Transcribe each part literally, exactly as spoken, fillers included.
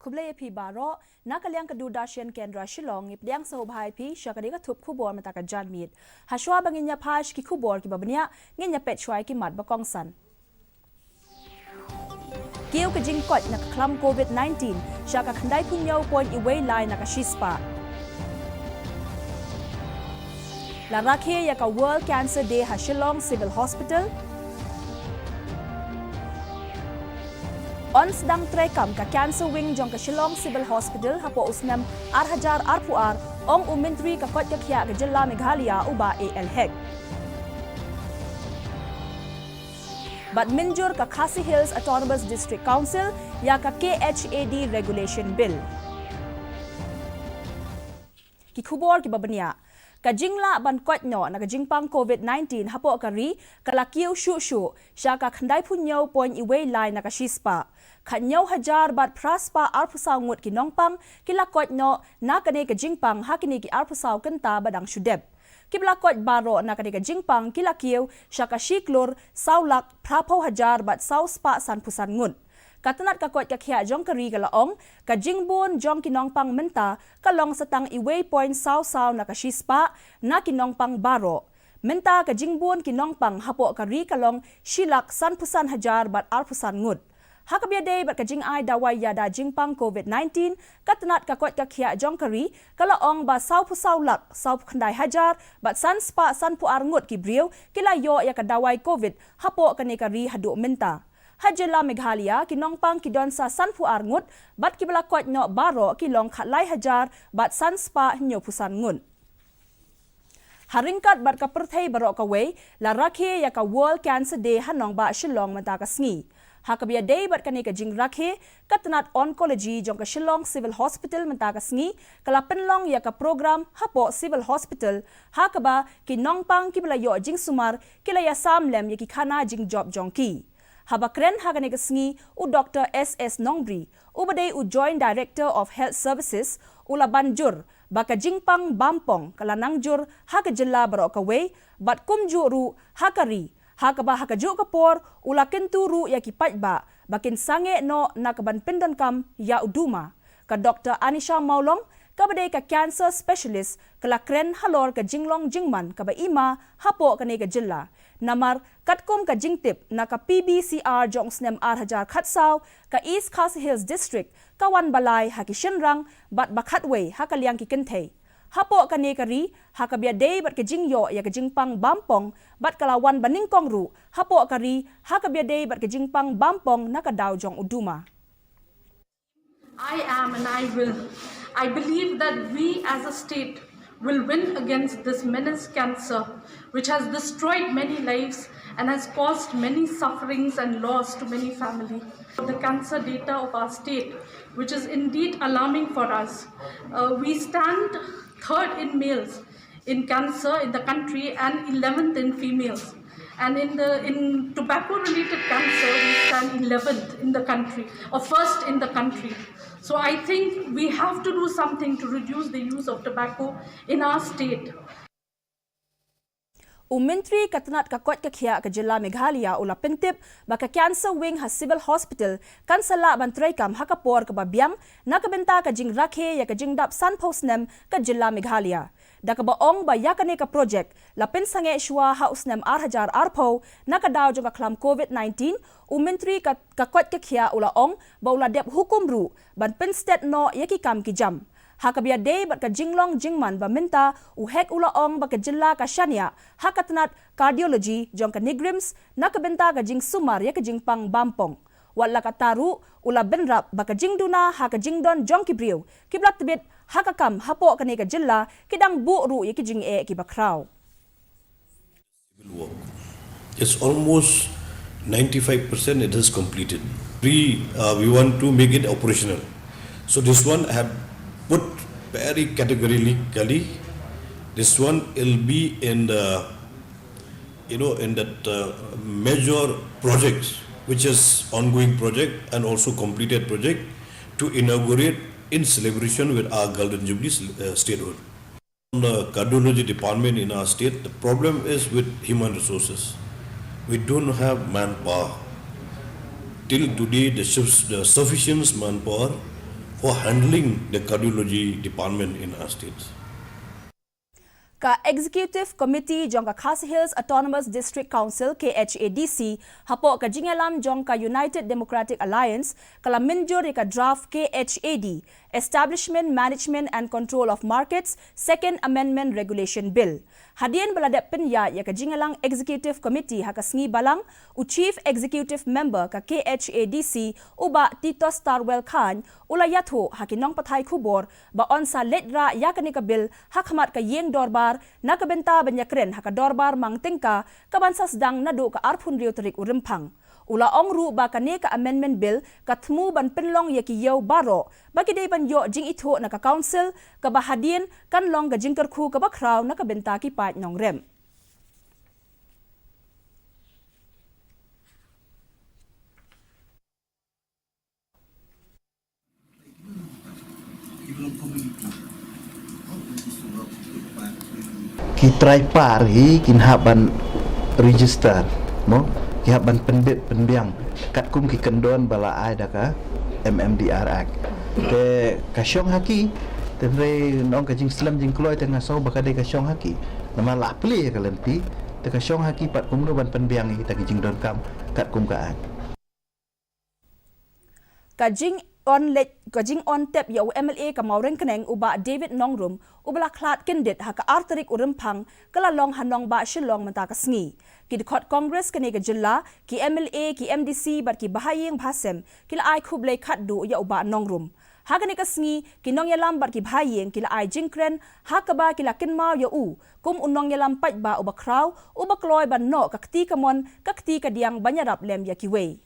Khublei ïa phi baroh, na ka liang ka Doordarshan Kendra Shillong, ngi pdiang sngewbha ïa phi sha kane ka thup khubor mynta ka janmiet. Hashwa ba ngin ïa phai sha ki khubor kiba bniah, ngin ïa peit shwa ïa ki mat ba kongsan. Kiew ka jingkoit na ka khlam covid nineteen, sha ka khyndai phew hynñiew point wei lai na ka shispah. La rakhe ïa ka World Cancer Day ha Shillong Civil Hospital. Yn sdang treikam ka Cancer Wing jong ka Shillong Civil Hospital hapoh u snem ar hajar arphew ar, ong u Myntri ka koit ka khiah ka jylla Meghalaya u Bah A L Hek. Bad mynjur ka Khasi Hills Autonomous District Council ïa ka K H A D Regulation Bill. Ki khubor kiba bniah. Ka jinglah ban koit noh na ka jingpang covid nineteen hapoh ka ri ka la kiew shuh shuh, sha ka khyndai phew hynñiew point wei lai na ka shispah. Khathynñiew hajar bad phra spah arphew saw ngut ki nongpang ki la koit noh na kane ka jingpang ha kine ki arphew saw kynta ba dang shu dep. Kiba la koit baroh na kane ka jingpang ki la kiew sha ka shi klur saw lak phra phew hajar bad saw spah san phew san ngut. Ka tnat ka koit ka khiah jong ka ri ka la ong, ka jingbun jong ki nongpang mynta ka long sa tang wei point saw saw na ka shispah na ki nongpang baroh. Mynta ka jingbun ki nongpang hapoh ka ri ka long shi lak san phew san hajar bad arphew san ngut. Ha kaba ïadei bad ka jingai dawai ïada jingpang covid nineteen, ka tnat ka koit ka khiah jong ka ri ka la ong ba saw phew saw lak saw phew khyndai hajar bad san spah san phew ar ngut ki briew ki la ïoh ïa ka dawai covid hapoh kane ka ri haduh mynta. Ha jylla Meghalaya ki nongpang ki don sa san phew ar ngut, bad kiba la koit noh baroh ki long khatlai hajar bad san spah hynñiew phew san ngut. Ha ryngkat bad ka pyrthei baroh kawei, la rakhe ïa ka World Cancer Day ha nongbah Shillong mynta ka sngi. Ha kaba ïadei bad kane ka jingrakhe, ka tnat oncology jong ka Shillong Civil Hospital mynta ka sngi ka la pynlong ïa ka program hapoh Civil Hospital, ha kaba ki nongpang kiba la ïoh jingsumar ki la ïasam lem ïa ki khana jingjop jong ki. Haba kren ha kane ka sngi u Doktor S S Nongbri, uba dei u Joint Director of Health Services, u la ban jur ba ka jingpang bampong ka la nang jur ha ka jylla baroh kawei, bad kumjuh ruh ha ka ri, ha kaba ha kajuh ka por u la kyntu ruh ïa ki paidbah ba kin sangeh noh na ka ban pyndonkam ïa u duma. Ka Doktor Anisha Mawlong, kaba dei ka cancer specialist, ka la kren halor ka jinglong jingman kaba i ma hapoh kane ka jylla. Namar katkum ka jingtip na ka P B C R jong u snem ar hajar khatsaw, ka East Khasi Hills District ka wan ba lai ha ki shynrang bad ba khatwei ha ka liang ki kynthei. Hapoh kane ka ri, ha kaba ïadei bad ka jingïoh ïa ka jingpang bampong, bad ka la wan ba nyngkong ruh hapoh ka ri ha kaba ïadei bad ka jingpang bampong na ka daw jong u duma. I am and I will. I believe that we as a state will win against this menace cancer, which has destroyed many lives and has caused many sufferings and loss to many families. The cancer data of our state, which is indeed alarming for us, uh, we stand third in males in cancer in the country and eleventh in females. And in the, in tobacco-related cancer, we stand eleventh in the country, or first in the country. So I think we have to do something to reduce the use of tobacco in our state. U Myntri ka tnat ka koit ka khiah ka jylla Meghalaya u la pyntip ba ka Cancer Wing ha Civil Hospital kan sa lah ban treikam ha ka por kaba biang na ka bynta ka jingrakhe ïa ka jingdap sanphew snem ka jylla Meghalaya. Da kaba ong ba ïa kane ka projek la pynsangeh shuwa ha u snem ar hajar arphew na ka daw jong ka khlam covid nineteen, u Myntri ka, ka koit ka khiah u la ong ba u la dep hukum ruh ban pynstet noh ïa ki kam ki jam. Ha kaba ïadei bad ka jinglong jingman ba mynta, u Hek u la ong ba ka jylla ka shaniah ha ka tnat cardiology jong ka NEIGRIHMS na ka bynta ka jingsumar ïa ka jingpang bampong. Wat la katta ruh, u la bynrap ba ka jingduna ha ka jingdon jong ki briew kiba la tbit ha ka kam hapoh kane ka jylla ki dang buh ruh ïa ki jingeh kiba khraw. Civil work. It's almost ninety-five percent it is completed. We, uh, we want to make it operational. So this one I have put very categorically. This one will be in the, you know, in that, uh, major projects, which is ongoing project and also completed project, to inaugurate in celebration with our Golden Jubilee, uh, statehood. The cardiology department in our state, the problem is with human resources. We don't have manpower. Till today, the, the sufficient manpower for handling the cardiology department in our state. Ka Executive Committee jong ka Khasi Hills Autonomous District Council, K H A D C, hapoh ka jingïalam jong ka United Democratic Alliance, ka la mynjur ïa ka draft K H A D, Establishment, Management and Control of Markets, Second Amendment Regulation Bill. Hadien ba la dep pynïaid ïa ka jingïalang Executive Committee ha ka sngi Balang, u Chief Executive Member ka K H A D C, u Bah Titos Tarwel Chyne, u la ïathuh ha ki nongpathai khubor ba yn sa leit rah ïa kane ka bill ha khmat ka ïing dorbar na ka bynta ban ïakren ha ka dorbar mang tyngka ka ban sa sdang naduh ka arphew hynriew tarik u Rymphang. U la ong ruh ba kane ka amendment bill ka thmu ban pynlong ïa ki ïew baroh ba ki dei ban ïoh jingithuh na ka council, kaba hadien kan long ka jingkyrkhu kaba khraw na ka bynta ki paid nongrep. Ki trai par hi kin hap ban register, mo? Ki hap ban pyndit pynbiang katkum ki kyndon ba la ai da ka M M D R Act. Te ka shong ha ki, te hynrei nong ka jingslem jingkloi te nga sngew ba ka dei ka shong ha ki. Namar la plie ka lynti, te ka shong ha ki pat kumno ban pynbiang ïa kita ki jingdonkam katkum ka Act. Ka jingïoh leit, ka jingïoh tep ïa u M L A ka Mawryngkneng u Bah David Nongrum, uba la khlad kyndit ha ka ar tarik u Rymphang, ka la long ha nongbah Shillong mynta ka sngi. Ki dkhot Congress kane ka jylla, ki M L A, ki M D C bad ki bahaïing bahasem ki la ai khublei khatduh ïa u Bah Nongrum. Ha kane ka sngi, ki nongïalam bad ki bahaïing ki la ai jingkren ha kaba ki la kynmaw ïa u kum u nongïalam paidbah uba khraw, uba kloi ban noh ka kti kamon ka kti kadiang ban ïarap lem ïa kiwei.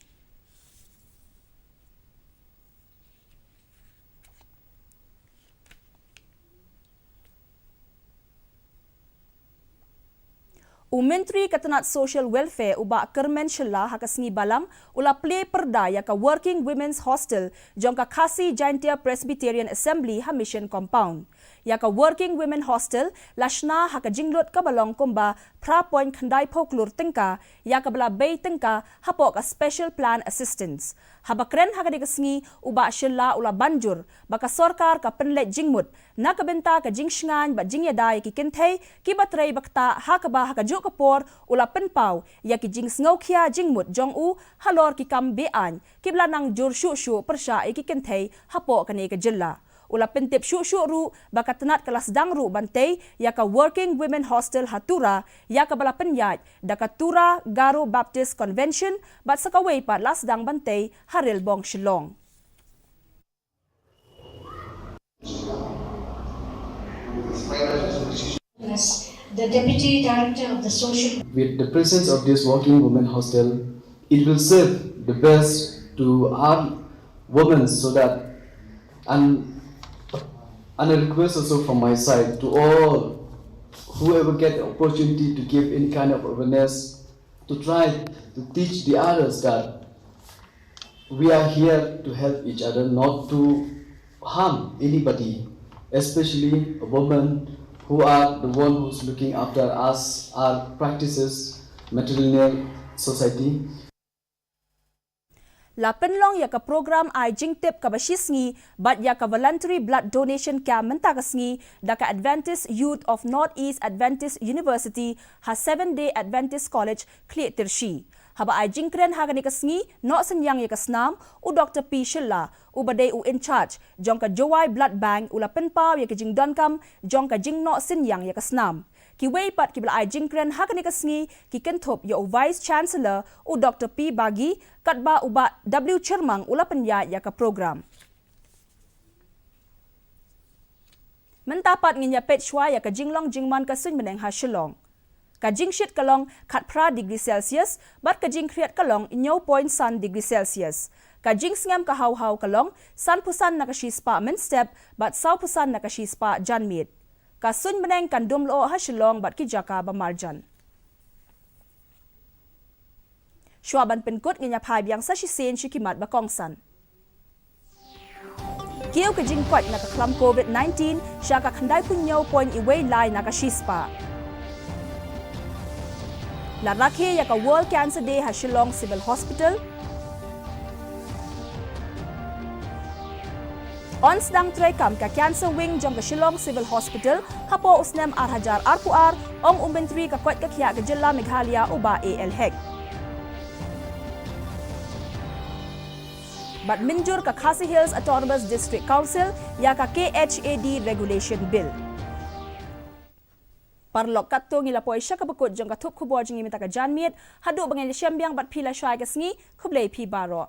U Myntri ka tnat Social Welfare u Bah Kyrmen Shylla ha ka sngi Balang u la plie pyrda ïa ka Working Women's Hostel jong ka Khasi Jaintia Presbyterian Assembly ha Mission Compound. Ïa ka Working Women Hostel la shna ha ka jinglut kaba long kumba phra point khyndai phew klur tyngka, ïa kaba la bei tyngka hapoh ka Special Plan Assistance. Haba kren ha kane ka sngi, u Bah Shylla u la ban jur ba ka sorkar ka pynleit jingmut na ka bynta ka jingshngaiñ bad jingïada ïa ki kynthei kiba trei ba ktah, ha kaba ha kajuh ka por u la pynpaw ïa ki jingsngewkhia jingmut jong u halor ki kam be-aiñ kiba la nang jur shuh shuh pyrshah ïa ki kynthei hapoh kane ka jylla. U la pyntip shuh shuh ruh ba ka tnat ka la sdang ruh ban tei ïa ka Working Women Hostel ha Tura, ïa kaba la pynïaid da ka Tura Garo Baptist Convention, bad sa kawei pat la sdang ban tei ha Rilbong, Shillong. As the Deputy Director of the Social. With the presence of this Working Women Hostel, it will serve the best to our women so that, and, and a request also from my side to all whoever get the opportunity to give any kind of awareness, to try to teach the others that we are here to help each other, not to harm anybody, especially a woman who are the one who's looking after us, our practices, matrilineal society. La pynlong ïa ka program ai jingtip kaba shi sngi bad ïa ka voluntary blood donation camp mynta ka sngi da ka Adventist Youth of North East Adventist University ha Seventh Day Adventist College, Khliehtirshy. Haba ai jingkren ha kane ka sngi, noh synñiang ïa ka snam, u Doktor P Shylla, uba dei u in charge jong ka Jowai Blood Bank, u la pynpaw ïa ka jingdonkam jong ka jingnoh synñiang ïa ka snam. Kiwei pat kiba la ai jingkren ha kane ka sngi ki kynthup ïa u Vice Chancellor, u Doktor P Bagi, katba u Bah W Chyrmang u la pynïaid ïa ka program. Mynta pat ngin ïa peit shuwa ïa ka jinglong jingman ka suiñbneng ha Shillong. Ka jingshit ka long khatphra degree Celsius, bad ka jingkhriat ka long hynñiew point san degree Celsius. Ka jingsngem ka haw haw ka long sanphew san na ka shispah mynstep, bad sawphew san na ka shispah janmiet. Ka suiñbneng kan dum lyoh ha Shillong bad ki jaka ba marjan. Shuwa ban pynkut, ngin ïa phai biang sa shisien sha ki mat ba kongsan. Kiew ka jingkoit na ka khlam covid nineteen sha ka khyndai phew hynñiew point wei lai na ka shispah. La rakhe ïa ka World Cancer Day ha Shillong Civil Hospital. Yn sdang treikam ka Cancer Wing jong ka Shillong Civil Hospital hapoh u snem ar hajar arphew ar, ong u Myntri ka koit ka khiah ka jylla Meghalaya u Bah A L Hek. Bad mynjur ka Khasi Hills Autonomous District Council ïa ka K H A D Regulation Bill. Paralok, katto ngi la poi sha kaba kut jong ka thup khubor jong ngi mynta ka janmiet, haduh ba ngin ïashem biang bad phi lashai ka sngi, khublei phi baroh.